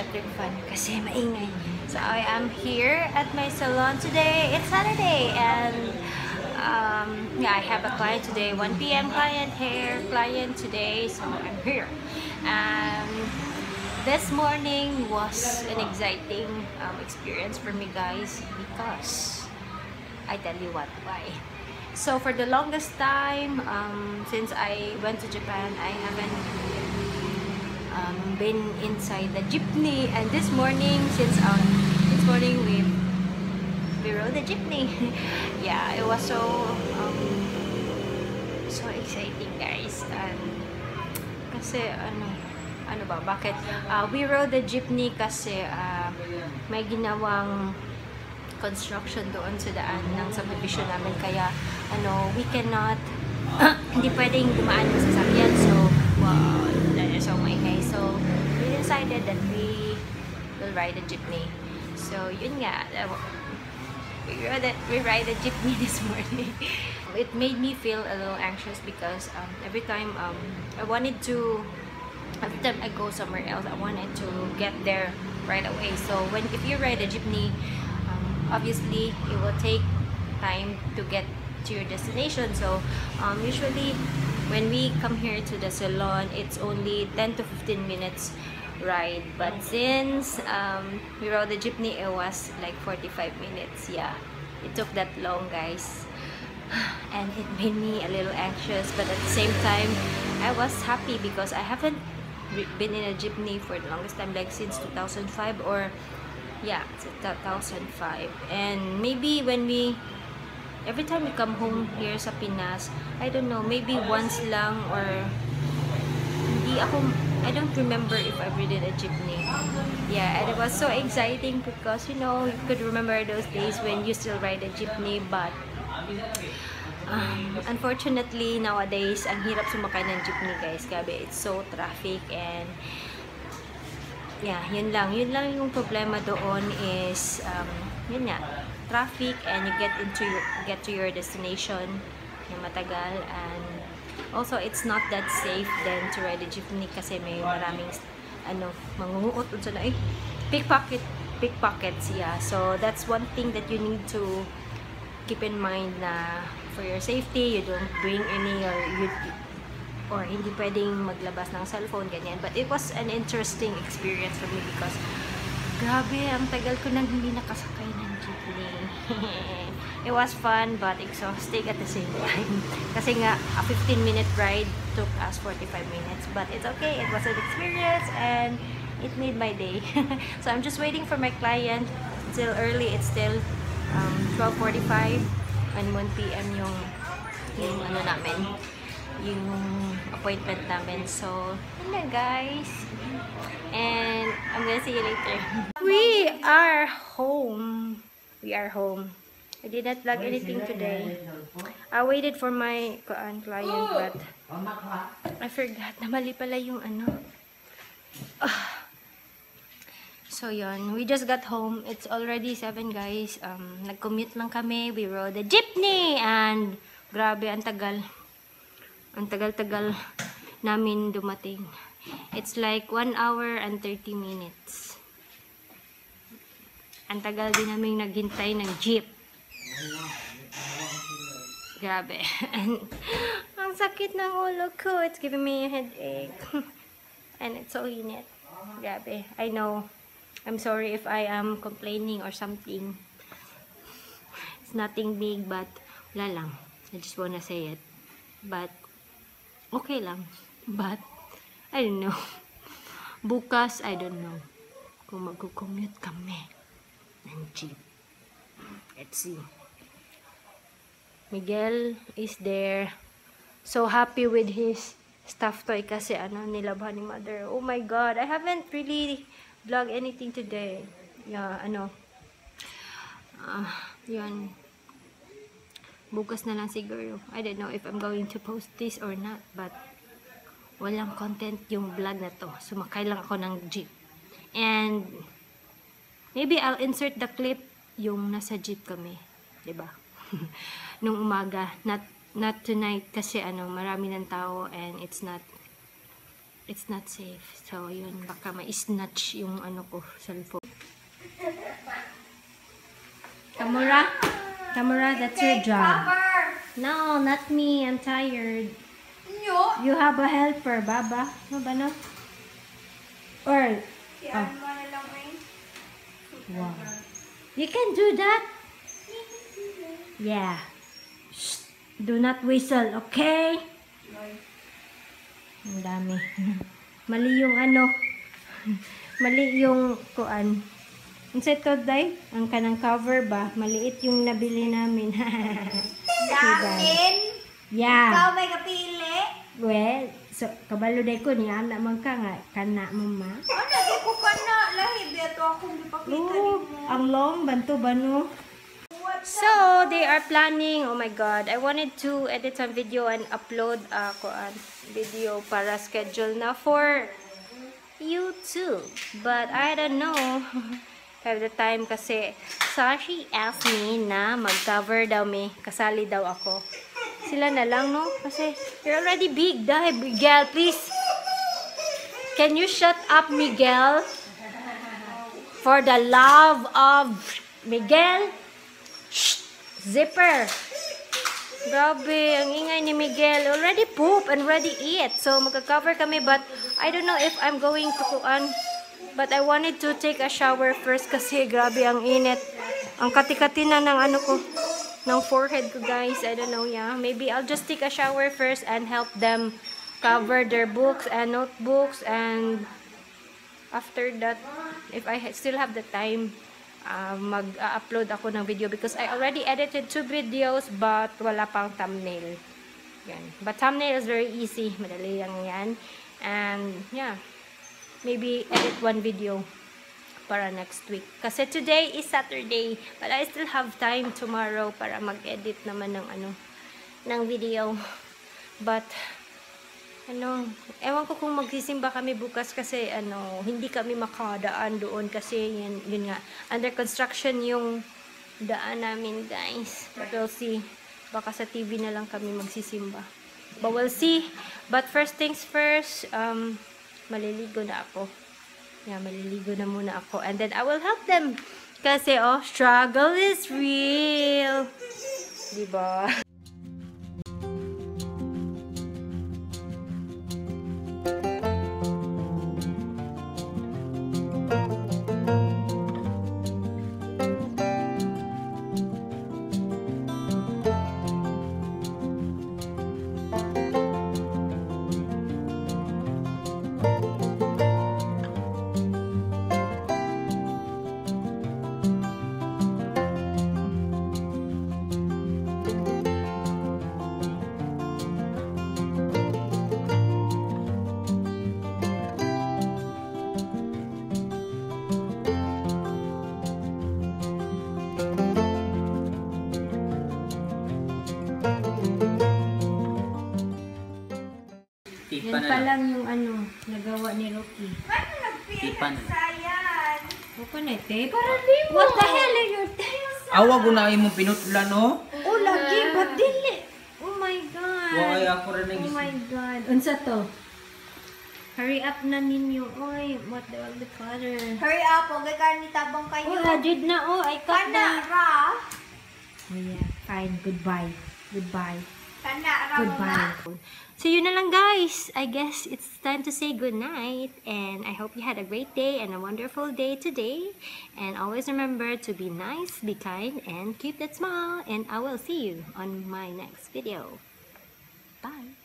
electric fan kasi maingay. So I am here at my salon today. It's Saturday and yeah, I have a client today, 1 p.m. hair client today, so I'm here. And this morning was an exciting experience for me, guys, because I tell you what, why. So for the longest time, since I went to Japan, I haven't been inside the jeepney, and this morning, this morning we rode the jeepney. Yeah, it was so so exciting, guys. And kasi ano ba, bakit we rode the jeepney kasi may ginawang construction doon sa daan ng subdivision namin, kaya we cannot hindi pwedeng dumaan yung sasakyan, so wow, so maingay. So we decided that we will ride a jeepney. So yun nga, we ride a jeepney this morning. It made me feel a little anxious because every time every time I go somewhere else, I wanted to get there right away. So if you ride a jeepney, obviously it will take time to get to your destination. So usually when we come here to the salon, it's only 10 to 15 minutes ride, but since we rode the jeepney, it was like 45 minutes. Yeah, it took that long, guys, and it made me a little anxious, but at the same time I was happy because I haven't been in a jeepney for the longest time, like since 2005, or yeah, it's 2005. And maybe every time we come home here sa Pinas, I don't know, maybe once lang, or I don't remember if I've ridden a jeepney. Yeah, and it was so exciting because you could remember those days when you still ride a jeepney, but unfortunately nowadays ang hirap sumakay ng jeepney, guys. Grabe, it's so traffic, and yeah, yun lang yung problema doon is yun nga, traffic, and you get to your destination yung matagal, and also it's not that safe then to ride a jeepney kasi may maraming mangunguot unsa na pickpockets. Yeah, so that's one thing that you need to keep in mind, na for your safety you don't bring any, or hindi pwedeng maglabas ng cellphone, ganyan. But it was an interesting experience for me because grabe, ang tagal ko nang hindi nakasakay ng jeepney. It was fun but exhausting at the same time kasi nga a 15-minute ride took us 45 minutes, but it's okay, it was an experience and it made my day. So I'm just waiting for my client. It's still early, it's still 12:45 and 1 p.m. yung namin, yung appointment namin. So yun na, guys, and I'm gonna see you later. We are home. I did not vlog anything today. I waited for my client, but I forgot na mali pala yung So yun, we just got home. It's already 7, guys. Nag-commute lang kami. We rode a jeepney and grabe, ang tagal namin dumating. It's like 1 hour and 30 minutes. Ang tagal din namin naghintay ng jeep. Grabe. Ang sakit ng ulo ko. It's giving me a headache. And it's so init. Grabe. I know. I'm sorry if I am complaining or something. It's nothing big, but wala lang. I just wanna say it. But okay lang. But I don't know. Bukas, I don't know kung mag-commute kami ng jeep. Let's see. Miguel is there. So happy with his stuffed toy kasi nilabhan ni mother. Oh my god, I haven't really vlog anything today. Yeah, yun. Bukas na lang siguro. I don't know if I'm going to post this or not, but walang content yung vlog na to. Sumakay lang ako ng jeep. And maybe I'll insert the clip yung nasa jeep kami. Diba? Nung umaga. Not tonight kasi marami ng tao and it's not it's not safe. So, yun, baka ma-snatch yung ano ko, cellphone. Tamura? Tamura, that's your job. No, not me. I'm tired. You have a helper, Baba. No ba, no? Or, oh. Wow. You can do that? Yeah. Shh. Do not whistle, okay? Ang dami. Mali yung ano. Mali yung kuan. Ang seto, day? Ang kanang cover ba? Maliit yung nabili namin. Damin? Yeah. Ikaw may kapili? Well, so, kabalo day ko niya. Anak man ka nga. Kana mo ma. Ano, di ko ka na. Lahi, beto akong ipakita Oh, mo. ang long. Banto ba no? So, they are planning. Oh my God. I wanted to edit some video and upload kuan video para schedule na for YouTube. But I don't know. Have the time kasi. So, she asked me na mag-cover daw me. Kasali daw ako. Sila na lang, no? Kasi, you're already big. Dahil, Miguel, please. Can you shut up, Miguel? For the love of Miguel. Shh! Zipper. Grabe, ang ingay ni Miguel. Already poop and already eat. So, magka-cover kami. But, I don't know if I'm going to kuan. But, I wanted to take a shower first kasi grabe ang init. Ang kati-kati na ng ano ko. Ng forehead ko, guys. I don't know, yeah. Maybe I'll just take a shower first and help them cover their books and notebooks. And, after that, if I still have the time, mag-upload ako ng video because I already edited 2 videos but wala pang thumbnail. Yan. But thumbnail is very easy. Madali lang yan. And, yeah. Maybe edit 1 video para next week. Kasi today is Saturday but I still have time tomorrow para mag-edit naman ng ano, ng video. But, ano, ewan ko kung magsisimba kami bukas kasi ano, hindi kami makadaan doon kasi yun nga, under construction yung daan namin, guys. But we'll see. Baka sa TV na lang kami magsisimba. But we'll see. But first things first, maliligo na ako. Yeah, maliligo na muna ako. And then I will help them. Kasi, oh, struggle is real. Diba? Yan pa lang yung ano, nagawa ni Rocky. Paano nagpili sa yan? Huwag ka na, te. Parang di mo. What the hell are you doing? Awa, gunahin mo pinutla, no? Oh, lagi. Ba't dili? Oh my God. Why ako rin Oh nagising. my God. Unsa to? Hurry up na ninyo. Oy, what the all the color? Hurry up, huwag ka ni tabang kayo. Oh, legit na. Oh, I cut Kana na. ra. Oh yeah, fine. Goodbye. Goodbye. Kana ra mo na. Goodbye. So yun na lang, guys. I guess it's time to say goodnight. And I hope you had a great day and a wonderful day today. And always remember to be nice, be kind, and keep that smile. And I will see you on my next video. Bye.